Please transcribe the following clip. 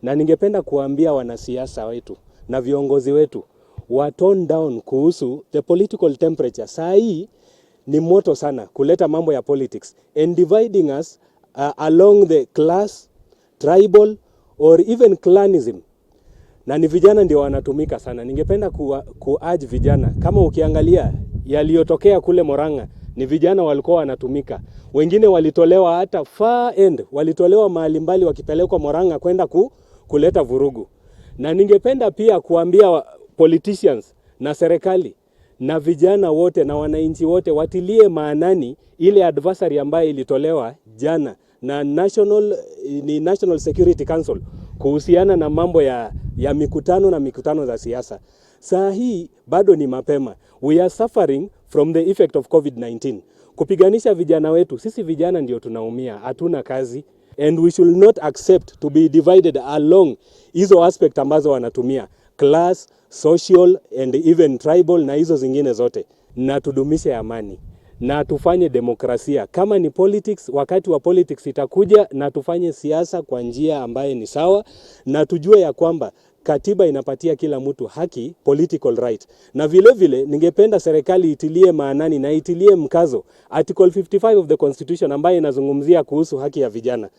Na ningependa kuambia wanasiasa wetu na viongozi wetu wa tone down kuhusu the political temperature. Saa hii ni moto sana kuleta mambo ya politics and dividing us along the class, tribal or even clanism, na ni vijana ndio wanatumika sana. Ningependa ku urge vijana, kama ukiangalia yaliyotokea kule Murang'a, ni vijana walikuwa wanatumika. Wengine walitolewa hata far end, walitolewa mahali mbali wakipelekwa Murang'a kwenda kuleta vurugu. Na ningependa pia kuambia politicians na serikali na vijana wote na wananchi wote watilie maanani ile advisory ambayo ilitolewa jana na National Security Council kuhusiana na mambo ya mikutano na mikutano za siasa. Saa hii bado ni mapema. We are suffering from the effect of COVID-19. Kupiganisha vijana wetu, sisi vijana ndio tunaumia, hatuna kazi and we should not accept to be divided along hizo aspect ambazo wanatumia class, social and even tribal na hizo zingine zote, na tudumishe amani na tufanye demokrasia. Kama ni politics, wakati wa politics itakuja, na tufanye siasa kwa njia ambaye ni sawa, na tujue ya kwamba katiba inapatia kila mtu haki, political right. Na vile vile ningependa serikali itilie maanani na itilie mkazo Article 55 of the Constitution ambayo inazungumzia kuhusu haki ya vijana.